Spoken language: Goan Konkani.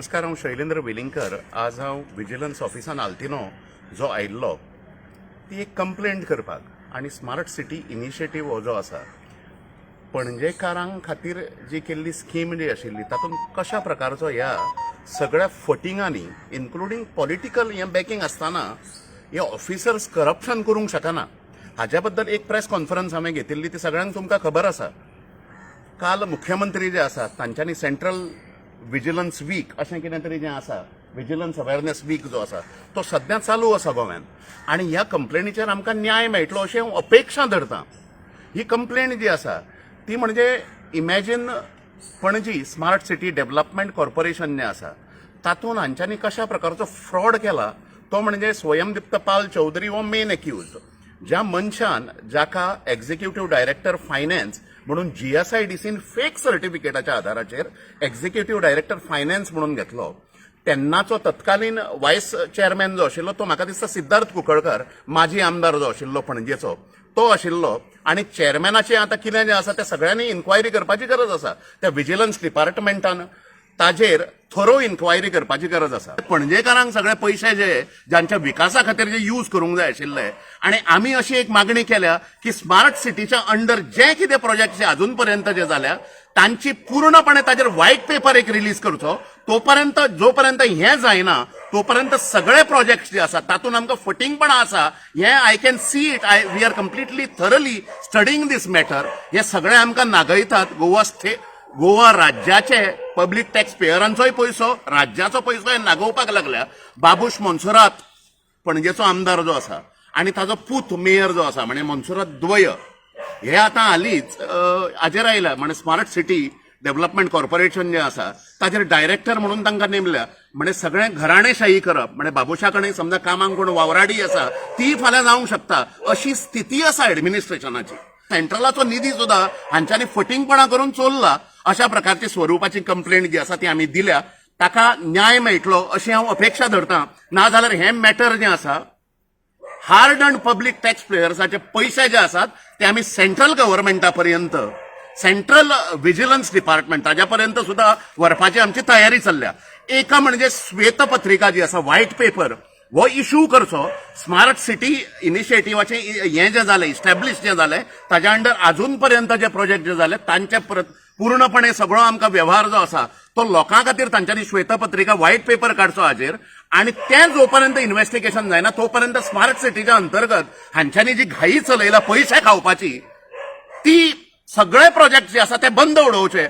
नमस्कार, हांव शैलेंद्र वेलिंगकर. आज हांव विजिलन्स ऑफिसान आल्तिनो जो आयिल्लो ती एक कंप्लेंट करपाक आनी स्मार्ट सिटी इनिशिएटीव हो जो आसा, पणजेकारां खातीर जी केल्ली स्कीम जी आशिल्ली, तातूंत कशा प्रकारचो ह्या सगळ्या फटिंगांनी, इन्क्लुडींग पॉलिटिकल हें बॅकिंग आसतना हे ऑफिसर्स करप्शन करूंक शकना, हाज्या बद्दल एक प्रेस कॉन्फरन्स हांवें घेतिल्ली, ती सगळ्यांक तुमकां खबर आसा. काल मुख्यमंत्री जे आसात, तांच्यांनी सेंट्रल विजिलन्स वीक अशें कितें तरी जें आसा, विजिलन्स अवेरनेस वीक जो आसा, तो सद्या चालू आसा गोव्यान आनी ह्या कंप्लेनीचेर आमकां न्याय मेळटलो अशें हांव अपेक्षा धरतां. ही कंप्लेन जी आसा ती म्हणजे imagine Panaji smart city development corporation जें आसा, तातूंत हांच्यांनी कशा प्रकारचो फ्रॉड केला, तो म्हणजे स्वयंदीप्त पाल चौधरी हो मेन एक्यूज, ज्या मनशान जाका एक्झिक्युटिव्ह डायरेक्टर फायनान्स म्हणून जीएसआयडीसीन फेक सर्टिफिकेटाच्या आधाराचेर एक्झिक्युटिव्ह डायरेक्टर फायनान्स म्हणून घेतलो. तेन्नाचो तत्कालीन वायस चेअरमॅन जो आशिल्लो, तो म्हाका दिसता सिद्धार्थ कुंकळकर, माजी आमदार जो आशिल्लो पणजेचो, तो आशिल्लो. आनी चेअरमॅनाचें आतां कितें जें आसा तें सगळ्यांनी इन्क्वायरी करपाची गरज आसा. त्या विजिलन्स डिपार्टमेंटान ताजेर थरो इन्क्वायरी करपाची गरज आसा. पणजेकारांक सगळे पयशे जे जांच्या विकासा खातीर जे यूज करूंक जाय आशिल्ले आनी आमी अशी एक मागणी केल्या की स्मार्ट सिटीच्या अंडर जे कितें प्रोजेक्ट जे अजून पर्यंत जे जाल्या, तांची पूर्णपणे ताजेर व्हायट पेपर एक रिलीज करचो. तोपर्यंत, जोपर्यंत हें जायना, तोपर्यंत सगळे प्रोजेक्ट जे आसात, तातूंत आमकां फटींगपणां आसा हें I can see it. I we are completely thoroughly studying this matter. हे सगळे आमकां नागयतात. गोवा स्टे गोवा राज्याचे पब्लीक टॅक्स पेयरांचोय पयसो, राज्याचो पयसो हे नागोवपाक लागल्या. बाबूश मोन्सुरात, पणजेचो आमदार जो आसा आनी ताजो पूत मेयर जो आसा, म्हणजे मोन्सुरात द्वय, हे आतां हालींच हाजेर आयल्या, म्हणजे स्मार्ट सिटी डेव्हलपमेंट कॉर्पोरेशन जे आसा ताजेर डायरेक्टर म्हणून तांकां नेमल्या. म्हणजे सगळें घराणेशाही करप, म्हणजे बाबूशा कडेन समजा कामाक कोण वावराडी आसा, ती फाल्यां जावंक शकता अशी स्थिती आसा एडमिनिस्ट्रेशनाची. सेंट्रलाचो निधी सुद्धा हांच्यांनी फटींगपणां करून चोरला, अशा प्रकारची स्वरुपाची कंप्लेंट जी आसा ती आमी दिल्या. ताका न्याय मेळटलो अशी हांव अपेक्षा धरतां. नाजाल्यार हें मॅटर जें आसा, हार्ड अर्न्ड पब्लीक टॅक्स पेयर्साचे पयशे जे आसात, ते आमी सेंट्रल गव्हर्मेंटा पर्यंत, सेंट्रल विजिलन्स डिपार्टमेंट ताज्या पर्यंत सुद्धा व्हरपाची आमची तयारी चल्ल्या. एका म्हणजे श्वेतपत्रिका जी आसा, व्हायट पेपर हो इशू करचो. स्मार्ट सिटी इनिशिएटिव्हाचे हें जें जालें, इस्टॅब्लिश जें जालें, ताज्या अंडर अजून पर्यंत जे प्रोजेक्ट जे जाले, तांचे पूर्णपणे सगळो आमकां व्यवहार जो आसा तो लोकां खातीर तांच्यांनी श्वेतपत्रिका, व्हायट पेपर काडचो हाजेर. आनी तें जोपर्यंत इन्व्हेस्टिगेशन जायना, तोपर्यंत स्मार्ट सिटीच्या अंतर्गत हांच्यांनी जी घाई चलयला पयशे खावपाची, ती सगळे प्रोजेक्ट जे आसा ते बंद उडोवचे.